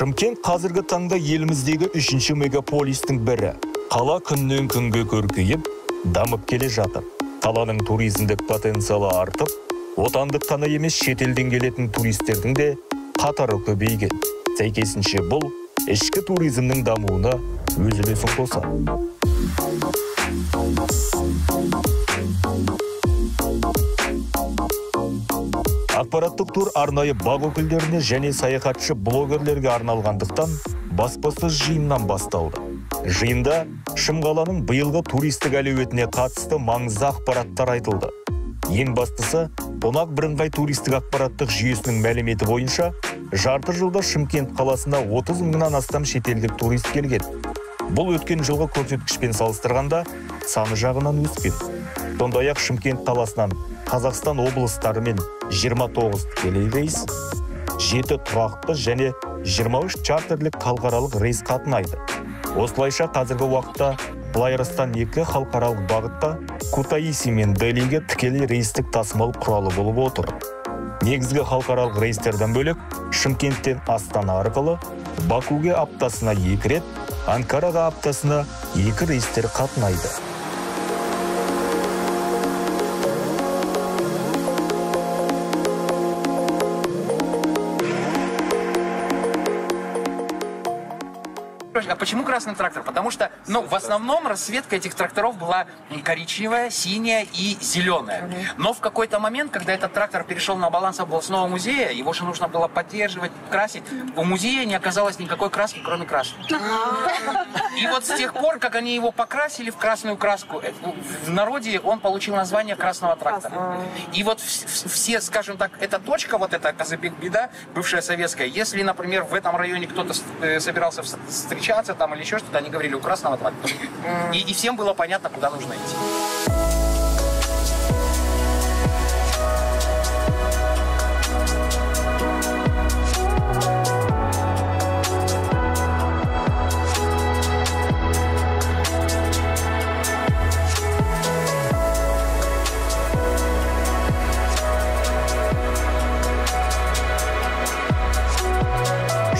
Шымкент қазіргі таңда еліміздегі үшінші мегаполистің бірі. Қала күннен күнге көркейіп, дамып келе жатыр. Қаланың туризмдік потенциалы артып, отандық қана емес шетелден келетін туристердің де қатары көбейген. Сәйкесінше бұл ішкі туризмнің дамуына өз үлесін қосады. Ақпараттық тур арнайы бақ өкілдеріне және саяхатшы блогерлерге арналғандықтан баспасөз жиыннан басталды. Жиында Шымқаланың биылғы туристік әлеуетіне қатысты маңызды ақпараттар айтылды. Ең бастысы, қонақ бірыңғай туристік ақпараттық жүйесінің мәліметі бойынша жарты жылда Шымкент қаласына 30 мыңнан астам шетелдік турист келген. Бұл өткен жылғы көрсеткішпен салыстырғанда саны жағынан өскен. Сондай-ақ Шымкент қаласынан Қазақстан облыстарымен 29 тікелей рейс, 7 тұрақты және 23 чартерлік халықаралық рейс қатынайды. Осылайша қазіргі уақытта Флайарыстан 2 халықаралық бағытта Кутаиси мен Делиге тікелей рейстік тасымал құралы болып отыр. Негізгі халықаралық рейстерден бөлек Шымкенттен Астана арқылы Бакуге аптасына 2 рет, Анкараға аптасына 2 рейстер қатынайды. А почему красный трактор? Потому что, ну, в основном расцветка этих тракторов была коричневая, синяя и зеленая. Но в какой-то момент, когда этот трактор перешел на баланс областного музея, его же нужно было поддерживать, красить. У музея не оказалось никакой краски, кроме красной. И вот с тех пор, как они его покрасили в красную краску, в народе он получил название красного трактора. И вот все, скажем так, эта точка, вот эта Казыбек-Беда, бывшая советская, если, например, в этом районе кто-то собирался встречаться там или еще что-то, они говорили у красного трактора. И всем было понятно, куда нужно идти.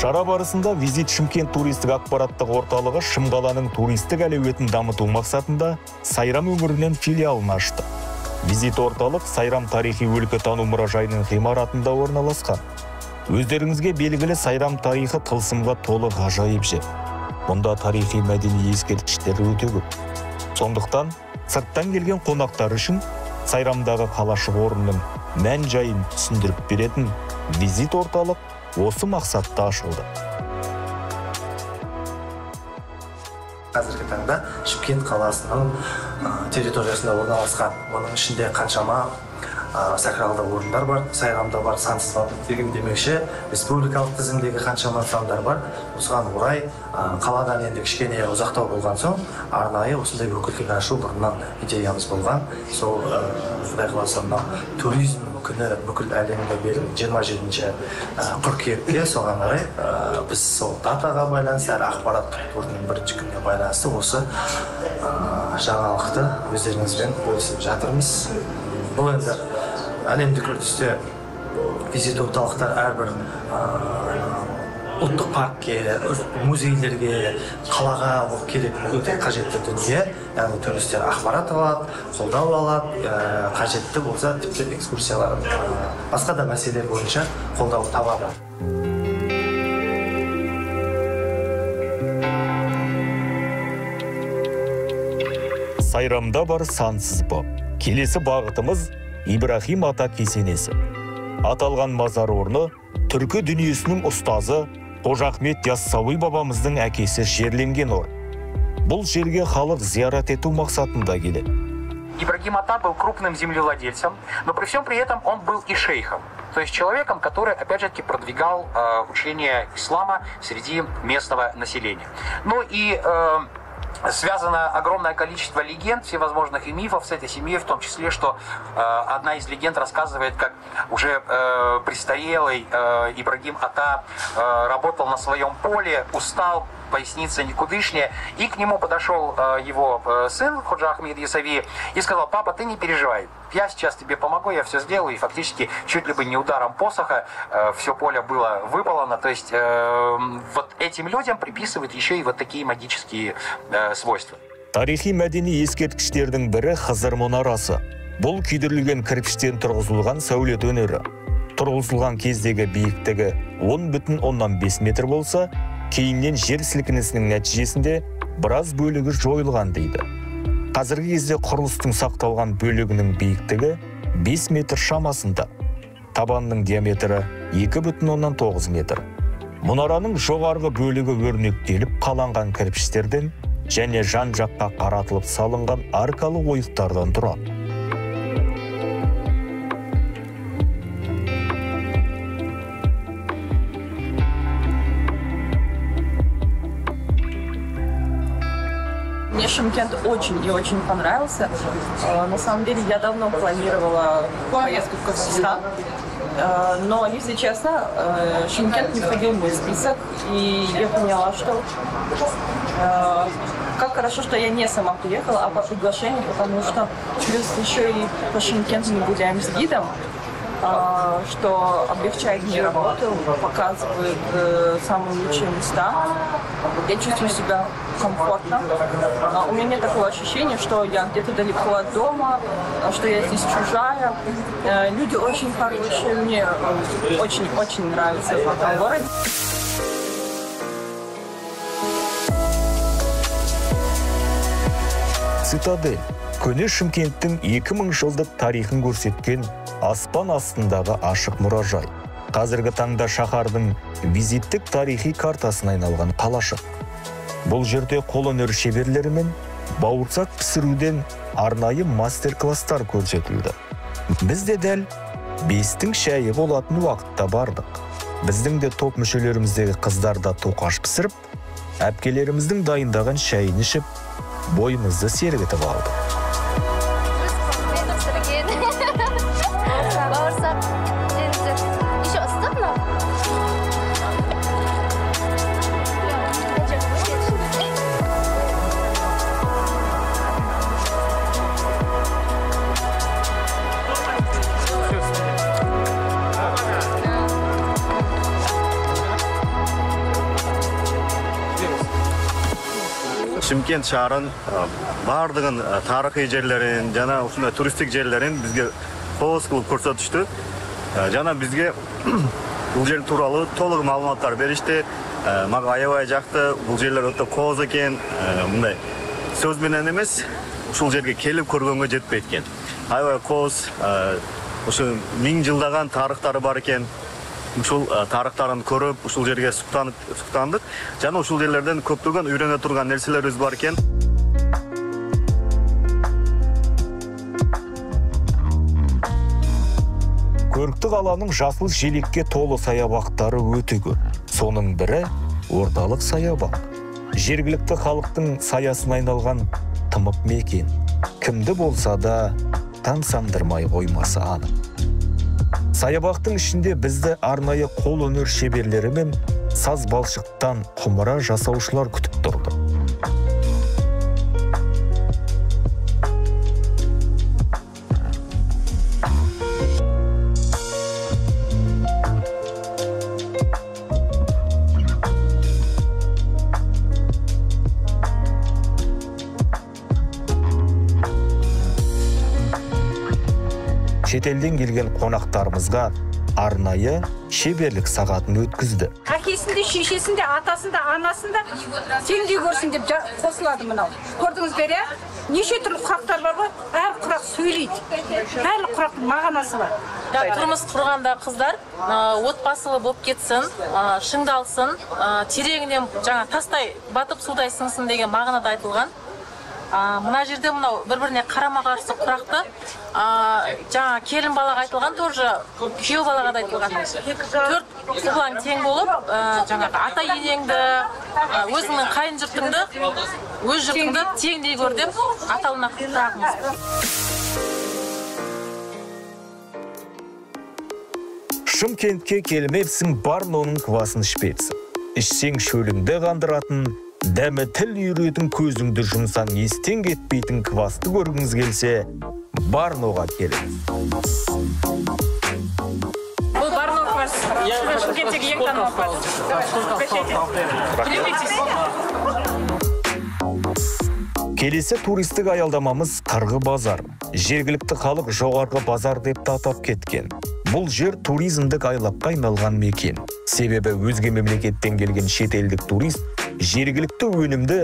Шара барысында Визит Шымкент туристік ақпараттық орталығы Шымқаланың туристік әлеуетін дамыту мақсатында Сайрам өңірінен филиалын ашты. Визит орталық Сайрам тарихи өлкетану мұражайының ғимаратында орналасқан. Өздеріңізге белгілі Сайрам тарихы тылсымға толы ғажайып жер. Мұнда тарихи мәдени ескерткіштер өте көп. Сондықтан сырттан келген қонақтар үшін Сайрамдағы қалашық орнының мән-жайын түсіндіріп беретін визит орталық осы мақсатта ашылды. Қазіргі таңда Шымкент қаласының территориясында орналасқан, оның ішінде қаншама сакралды орындар бар, Сайрамда бар, сансыз деген демекші, республикалық тізімдегі қаншама нысандар бар. Осыған орай қаладан енді кішкене ұзақтау болған соң арнайы осындай өкілдік ашу бұрыннан идеямыз болған. Сол Құдай қаласа мынау туризм күні бүкіл әлемге берілген 27 қыркүйекке, соған қарай біз сол датаға байланысты әрі ақпараттық турының бірінші күніне байланысты осы жаңалықты өздеріңізбен бөлісіп жатырмыз. Бұл енді әлемдік үрдісте визит орталықтар әрбір ұлттық паркке, музейлерге, қалаға ол керек өте қажетті дүние. Яғни туристер ақпарат алады, қолдау алады, қажетті болса тіпті экскурсиялар, басқа да мәселелер бойынша қолдау табады. Сайрамда бар сансыз бап. Келесі бағытымыз Ибрахим ата кесенесі. Аталған мазар орны түркі дүниесінің ұстазы Қожа Ахмет Яссауи бабамыздың әкесі жерленген орын. Бұл жерге халық зиярат ету мақсатында келеді. Ибрагим ата был крупным землевладельцем, но при всем при этом он был и шейхом, то есть человеком, который, опять же таки, продвигал учение ислама среди местного населения. Ну и связано огромное количество легенд, всевозможных и мифов с этой семьей, в том числе, что одна из легенд рассказывает, как уже престарелый Ибрагим ата работал на своем поле, устал, поясница никудышняя. И к нему подошел его сын Ходжа Ахмед Ясави и сказал: папа, ты не переживай, я сейчас тебе помогу, я все сделаю. И фактически чуть ли бы не ударом посоха все поле было выполоно. То есть вот этим людям приписывают еще и вот такие магические свойства. Тарихи мәдени ескерткіштердің бірі Хызыр мұнарасы. Бұл күйдірілген кірпіштен тұрғызылған сәулет өнері. Тұрғызылған кездегі биіктігі 10,5 метр болса, кейіннен жер сілкінісінің нәтижесінде біраз бөлігі жойылған дейді. Қазіргі кезде құрылыстың сақталған бөлігінің биіктігі 5 метр шамасында. Табанның диаметрі 2,9 метр. Мұнараның жоғарғы бөлігі өрнектеліп қаланған кірпіштерден және жан-жаққа қаратылып салынған аркалы ойықтардан тұрады. Мне Шымкент очень и очень понравился. На самом деле я давно планировала поездку в Казахстан, но, если честно, Шымкент не входил в мой список, и я поняла, что как хорошо, что я не сама приехала, а по приглашению, потому что плюс еще и по Шымкенту мы гуляем с гидом, что облегчает мне работу, показывает самые лучшие места. Я чувствую себя комфортно. У меня нет такого ощущения, что я где-то далеко от дома, что я здесь чужая. Люди очень хорошие, мне очень-очень нравится в этом городе. Цитадель көне Шымкенттің 2000 жылдық тарихын көрсеткен аспан астындағы ашық мұражай. Қазіргі таңда шаһардың визиттік тарихи картасына айналған қалашық. Бұл жерде қолөнер шеберлері мен бауырсақ пісіруден арнайы мастер-класстар көрсетілді. Біз де дәл 5-тің шайы болатын уақытта бардық. Біздің де топ мүшелеріміздегі қыздар да тоқаш пісіріп, әпкелеріміздің дайындаған шайын ішіп, бойымызды сергітіп алдық. Шымкент шаарын баардыгын тарыхый жерлерин жана ушундай туристтик жерлерин бизге кооз кылып көрсөтүштү. Жана бизге бул жер тууралуу толук маалыматтар беришти. Мага аябай жакты. Бул жерлер өтө кооз экен. Мындай сөз менен эмес, ушул жерге келип көргөнгө жетпейт экен. Аябай кооз, ушу миң жылдаган тарыхтары бар экен. Ушул тарыхтарын көрүп, ушул жерге суктандык. Жана ушул жерлерден көптөгөн үйрөнө турган нерселерибиз бар экен. Көрікті қаланың жасыл желекке толы саябақтары өте көп. Соның бірі орталық саябақ. Жергілікті халықтың саясына айналған тымық мекен. Кімді болса да тамсандырмай қоймасы анық. Саябақтың ішінде бізді арнайы қолөнер шеберлері мен саз балшықтан құмыра жасаушылар күтіп тұрды. Шетелден келген қонақтарымызға арнайы шеберлік сағатын өткізді. Әкесін де, шешесін де, атасын да, анасын да теңдей көрсін деп қосылады мынау. Көрдіңіздер, иә? Неше түрлі құрақтар бар ғой, әр құрақ сөйлейді. Әр құрақтың мағынасы бар. Тұрмыс құрғанда қыздар отбасылы болып кетсін, шыңдалсын, тереңінен жаңа тастай батып судай сыңсын деген мағынада айтылған. Мына жерде мынау бір-біріне қарама-қарсы құрақты, жаңа келін балаға айтылған, тоже күйеу балаға да айтылған. Төрт құлаң тең болып, жаңағы ата енеңді, өзіңнің қайын жұртыңды, өз жұртыңды теңдей көр деп аталына құрағымыз. Шымкентке келмепсің, бар нонның квасын ішпепсің. Ішсең шөліңді қандыратын, дәмі тіл үйіретін, көзіңді жұмсаң естен кетпейтін квасты көргіңіз келсе, Барноға келіңіз. Бұл Барно квас. Шымкенттегі ең танымал квас. Угощайтесь. Келесі туристік аялдамамыз Қырғы базар. Жергілікті халық жоғарғы базар деп те атап кеткен. Бұл жер туризмдік айлаққа айналған мекен. Себебі өзге мемлекеттен келген шетелдік турист жергілікті өнімді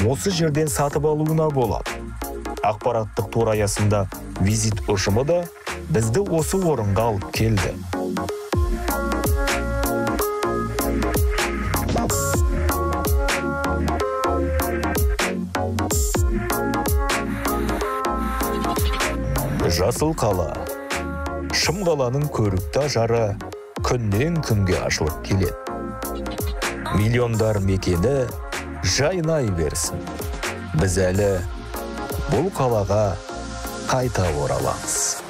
осы жерден сатып алуына болады. Ақпараттық тур аясында визит ұжымы да бізді осы орынға алып келді. Жасыл қала. Шым қаланың көрікті ажары күннен күнге ашылып келеді. Миллиондар мекені жайнай берсін. Біз әлі бұл қалаға қайта ораламыз.